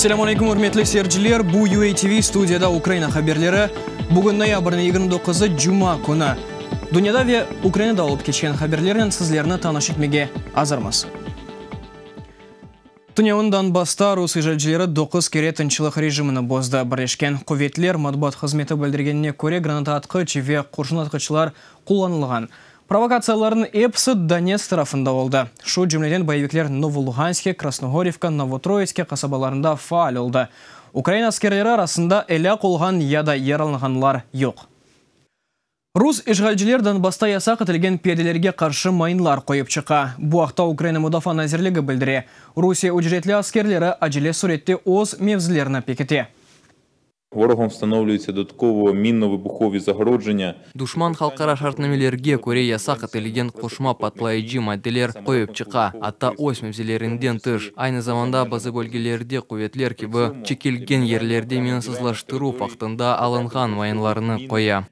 Selâm aleyküm, ürmetli seyirciler! Bu UATV, studiyada Ukraina haberleri. Bugün noyabrniñ 29-ı, cuma künü. Dünyada ve Ukrainada olıp keçken haberlernen sizlerni tanış etmege azırmız. Tünevin Donbassta rus işğalcileri doquz kere tınçlıq rejimini bozdı. Birleşken Quvetler matbuat hızmeti bildirgenine köre, granataatqıç ve qurşunatqıçlar qullanılğan. Provokatsiyalarnıñ episi Donetsk tarafında oldı. Şu cümleden boyevikler Novoluğanske, Krasnoğorivka, Novotroitske qasabalarında faal oldı. Ukraina askerleri arasında elâk olğan ya da yaralanğanlar yoq. Rus işğalciler Donbassta yasaq etilgen piyadelerge qarşı mayınlar qoyıp çıqa. Bu aqta Ukraina Mudafaa nazirligi bildire. Rusiye ücretli askerleri acele sürette öz mevzilerini pekite. Vorogom vstanovlüyutsa dodatkovo minno-vıbuhovi zagrojenniya. Duşman halqara şartnamelerge köre yasaq etilgen qoşma patlayıcı maddeler qoyıp çıqa, atta öz mevzilerinden tış. Aynı zamanda bazı bölgelerde quvetler kibi çekilgen yerlerde minasızlaştıruv vaqtında alınğan mayınlarnı qoya.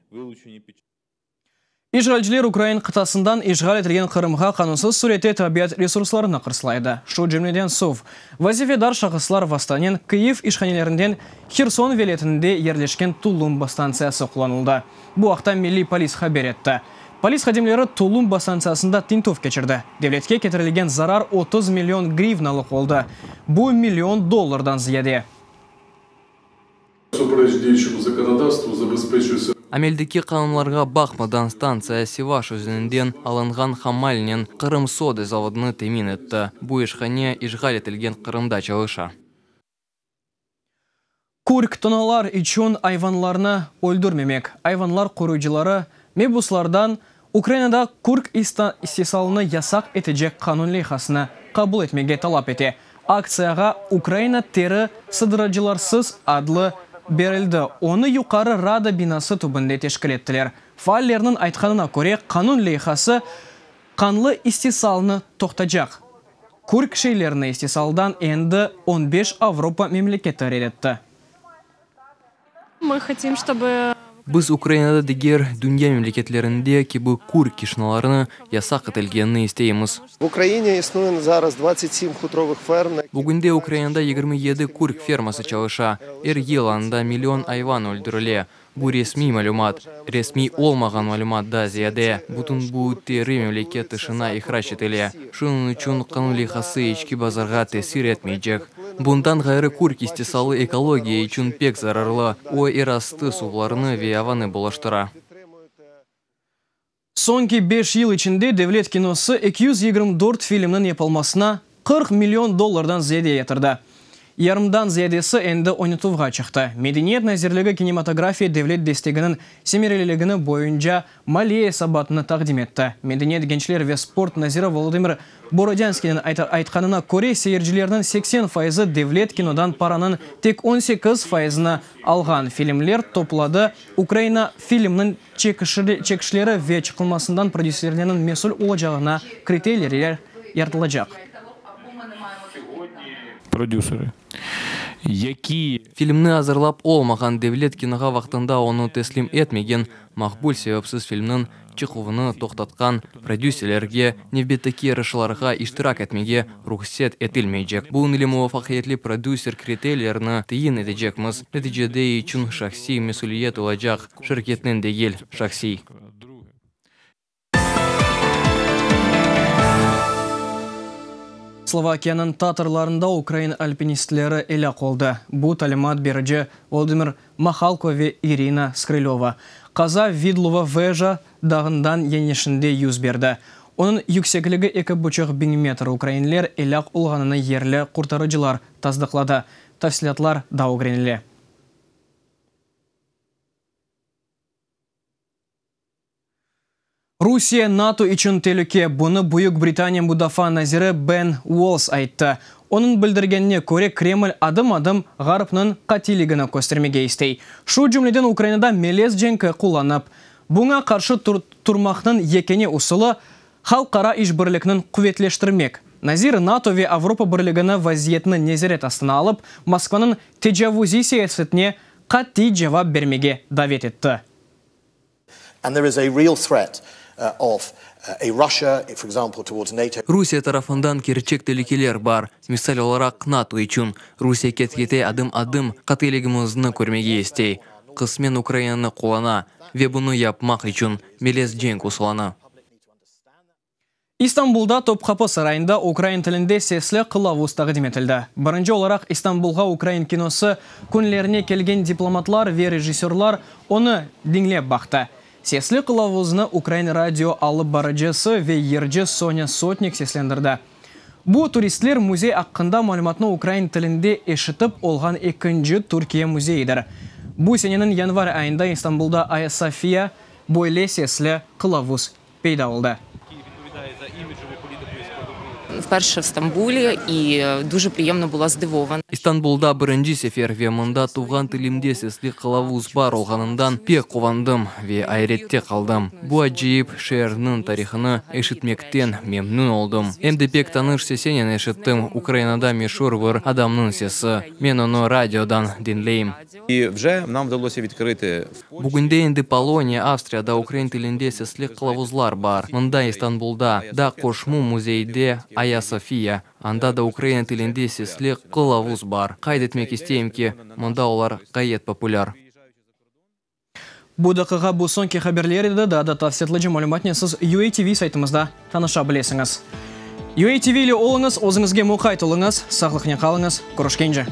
İşğalciler ukrain qıtasından işğal etilgen Qırımğa qanunsız sürette tabiat resurslarını qırslaydı, şu cümleden suv. Vazifedar şahıslar vastanen Kyiv işhanelerinden Herson vilâyetinde yerleşken Tulumba stantsiyası qullanıldı. Bu aqta Milliy polis haber etti. Polis hadimleri Tulumba stantsiyasında tintüv keçirdi. Devletke ketirilgen zarar 30 million grivnalıq oldı, bu million dollardan ziyade. Ameldeki qanunlarğa baqmadan, stantsiya Sivaş özeninden alınğan hammalnen Qırım soda zavodını temin etti. Bu işhane işğal etilgen Qırımda çalışa. Kürk tonalar içün ayvanlarnı öldürmemek, ayvanlar qoruyıcıları mebuslardan Ukrainada kürk istisalını yasaq etecek qanun leyhasını qabul etmege talap ete. Aktsiyağa Ukraina teri sıdırıcılarsız adlı berildi, onı Yuqarı Rada binası tübünde teşkil ettiler. Faallerniñ aytqanına köre, qanun leyhası qanlı istisalnı toqtacaq. Kürk şeylerini istisaldan endi on beş Avropa memleketi red etti. Biz Ukrainada diger dünya memleketlerinde kibi kürk kişnalarını yasaq etilgenini isteymiz. Bugünde Ukrainada 27 kürk ferması çalışa. Er yıl anda million ayvan öldürile. Bu resmiy malümat. Resmiy olmağan malümat daa ziyade. Bütün bu teri memleket tışına ihrac etile. Şunıñ içün qanun leyhası içki bazarğa tesir etmeycek. Bundan ğayrı, kürk istisalı ekologiya içün pek zararlı, o, yerastı suvlarını ve avanı bulaştıra. Soñki beş yıl içinde devlet kinosı 224 filmniñ yapılmasına 40 million dollardan ziyade yatırdı. Yarımdan ziyadesi endi oynatuvğa çıqtı. Medeniyet nazirligi kinematografiya devlet desteginiñ semereliligini boyunca maliye esabatını taqdim etti. Medeniyet, gençler ve sport naziri Volodımır Borodânskiyniñ aytqanına köre, seyircilerniñ 80 fayızı devlet kinodan paranıñ tek 18 fayızını alğan filmler topladı. Ukraina filmniñ çekişleri ve çıqılmasından prodüserlerniñ mesül olacağına kriteriyler yaratılacaq. Prodüseri, yaki. Filmni azırlap olmağan, devlet kinoğa vaqtında onı teslim etmegen, maqbul sebepsiz filmniñ çıquvını toqtatqan prodüserlerge nevbetteki yarışlarğa iştirak etmege ruhset etilmeycek. Bunıñ ile muvafaqiyetli prodüser kriteriylerini tayin etecekmiz. Neticede içün şahsiy mesüliyet olacaq, şirketniñ degil, şahsiy. Slovakiyanıñ Tatrlarında ukrain alpinistleri elâk oldı. Bu talimat berici Volodımır Mahalko ve İrina Skrılöva. Qaza Vidlova Veja dağından yeñişinde yüz berdi. Onıñ yüksekligi eki buçuq biñ metr. Ukrainler elâk olğanını yerli qurtarıcılar tasdıqladı. Tafsilâtlar daa ögrenile. Rusiye NATO içün telüke, bunı Büyük Britaniya mudafaa naziri Ben Uolls ayttı. Onıñ bildirgenine köre, Kreml adım-adım Ğarpnıñ qatiyligini köstermege istey. Şu cümleden Ukrainada melez cenki qullanıp. Buña qarşı turmaqnıñ yekâne usulı, halqara işbirlikniñ quvetleştirmek. Nazir NATO ve Avropa Birligini vaziyetni nezaret astına alıp, Moskvanıñ tecavuziy siyasetine qatiy cevap bermege davet etti. And there is a real threat of. Rusiye tarafından kerçek telükeler bar, misal olaraq, NATO içün. Rusiye ket-kete adım-adım qatiyligimizni körmege istey, qısmen Ukrainanı qullana ve bunı yapmaq içün melez cenk usulını. İstanbulda Topqapı sarayında ukrain tilinde sesli qılavuz taqdim etildi. Birinci olaraq İstanbulğa ukrain kinosı künlerine kelgen diplomatlar ve rejissörlar onı diñlep baqtı. Sesli qılavuznı ukrain radio alıp barıcısı ve yırcı Sonya Sotnik seslendirdi. Bu, turistler müzey aqqında malümatnı ukrain tilinde eşitip olğan ekinci Türkiye müzeyidir. Bu seneniñ yanvar ayında İstanbulda Ayasofya böyle sesli qılavuz peyda oldı. İstanbulda birinci sefer ve mında tuvğan tilimde sesli qılavuz bar olğanından pek quvandım ve ayrette qaldım. Bu acayip şeerniñ tarihını eşitmekten memnün oldım. Em de pek tanış sesenen eşittim, Ukrainada meşur bir adamnıñ sesi. Men onı radiodan diñleyim. Bugünde endi Poloniya, Avstriyada ukrain tilinde sesli qılavuzlar bar. Mında, İstanbulda, da qoşmu müzeyde, Aya Sofiya, anda da ukraina tilinde sesli qılavuz bar. Qayd etmek isteyim ki, mında olar ğayet populâr. Bu daqiqa bu soñki haberler edi, daa da tafsilâtlıca malümatnen siz UATV saytımızda tanışa bilesiñiz. UATV ile oluñız, özüñizge muqayt oluñız, sağlıqnen qalıñız, körüşkence!